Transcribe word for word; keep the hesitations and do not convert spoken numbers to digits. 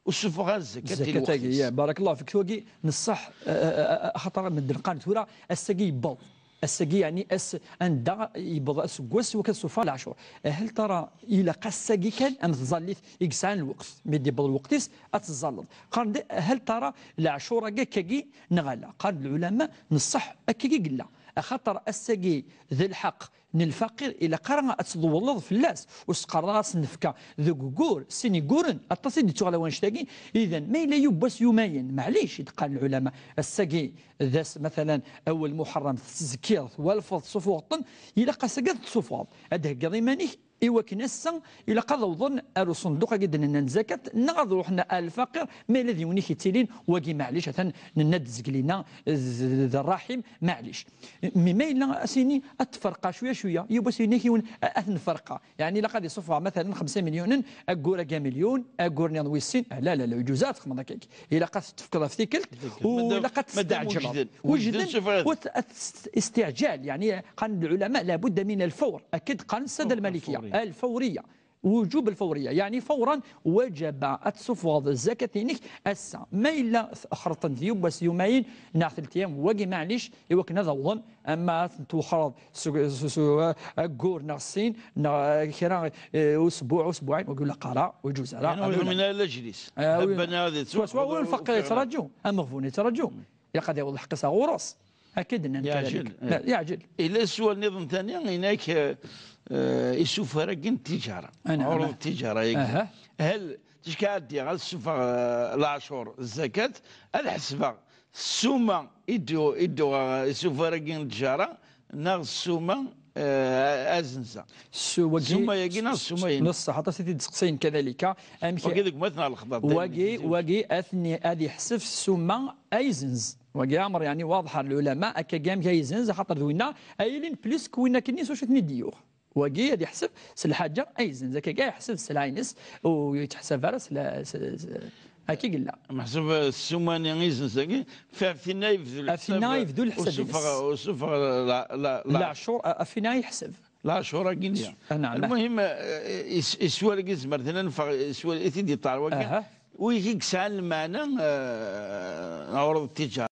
Ur ssuffeɣ ara zzakat i lweqt-is. Ya, barakallahu fik. Wagi, neṣṣeḥ, eh, eh, eh, axaṭer medden qqaren tura, ass-agi yewweḍ. Ass-agi, yeɛni, ass anda yewweḍ aseggas, iwakken ad suffeɣ leɛcur. Hal tara, ilaq ass-agi kan, am tẓallit i yesɛan lweqt, mi d-yewweḍ lweqt-is, ad teẓẓalleḍ. Qqaren-d, hal tara leɛcur-agi akkagi, neɣ ala? Qqaren-d lɛulama, neṣṣeḥ, akkagi yella. Axaṭer ass-agi d lḥeqq n lfaqir, ilaq ara ad tḍewleḍ fell-as, ur s-qqareḍ ara ad s-nefka deg ugur, sin iguren, aṭas i d-ittuɣal wanect-agi. Idan, ma yella yiwwas yumayen, maɛlic, i d-qqaren lɛulama, ass-agi d ass, matalan, awal Muḥerram, tettezkiḍ, twalfeḍ, tessufuɣeḍ-ten, ilaq ass-agi ad t-tessufuɣeḍ, ad d-theggiḍ iman-ik, iwakken ass-a ilaq ad awḍen ar uṣenduq-agi d-nenna n zakat, neɣ ad ruḥen ar lfaqir, ma yella d yiwen i k-yettilin, wagi maɛlic, atan nenna-d zgelina, d, d rraḥim, maɛlic. Mi ma yella asini ad tferqa cwiya cwiya, yiwwas ini-k yiwen a-, ad t-nferqa. Yeɛni ilaq ad isuffeɣ matalan xemsa milyunen, aggur aga milyun, aggur nniḍen wis sin. Ah, la, la, la, ur yeǧǧuz ara ad txedmeḍ akkagi. Ilaq ad t-tefkeḍ ɣef tikkelt, u ilaq ad testeɛǧleḍ. Wejden, wejden, wejden, ur t-, ad test-, istiɛǧal, yeɛni qqaren lɛulama, la budda min al-fawr, akka d-qqaren ssada al-malikiya, al-fawriya. Wujub al-fawriya, yeɛni fawran, wajaba ad tessufɣeḍ zzakat-inek ass-a. Ma yella xerṭen-t yiwwas yumayen neɣ telt ayyam, wagi maɛlic, iwakken ad awḍen, ama ad ten-twexxreḍ s, s, s, aggur neɣ sin, neɣ kra, eh, usbuɛ, usbuɛin, wagi ur ilaq ara, ur yeǧǧuz ara. Yeɛni ur abadan. Yeḍmin ara lajlis. Ah, wi-, habban ad swaswa, ur lfaqir yettraǧu, ameɣbun yettraǧu. Ilaq ad yaweḍ lḥeqq-is ɣur-s. Akka i d-nnan kadalik. Yeɛjel, eh. Yeɛjel. Ila sswal nniḍen tani, inak, eh, eh, isufar-agi n tijara. Ɛuruḍ n tijara-agi. Aha. Hal ticka ɛeddi ad ssufeɣ, eh, leɛcur, zzakat, ad ḥesbeɣ ssuma i d-, i d-uɣeɣ isufar-agi n tijara, neɣ ssuma, eh, azenza. Ssuma-agi neɣ ssuma-agi? Neṣṣeḥ, aṭas i t-id-seqsayen kadalika. Amek wagi deg umatneɣ lexḍa, wagi, wagi ad ten-, ad iḥseb ssuma ayzenz. Wagi amr, yeɛni, waḍeḥ ar lɛulama, akkagi amek ay izenz, axaṭer d winna ay ilin plus que winna akkenni s wacu ten-id-yuɣ. Wagi ad iḥseb s lḥaǧa ay izenz, akkagi ay iḥseb s lɛaynes, ur yettḥsab ara s la, s, s, akka i yella. Meḥsub, eh, ssuma-nni izenz-agi, f-, ɣef tinna yebdu leḥsab. Ɣef tinna yebdu leḥsab-ines. Ur sufeɣ, ur sufeɣ la, la, la. Leɛcur, eh, ɣef tinna yeḥseb. Leɛcur-agi-nni. Ah, naɛam. Lmuhim, eh, is-, iswal-agi, zemret ad neffeɣ, iswal i t-id-yeṭṭar wagi. Aha. Wi i yesɛan lmeɛna, eh, ɛuruḍ n tijara.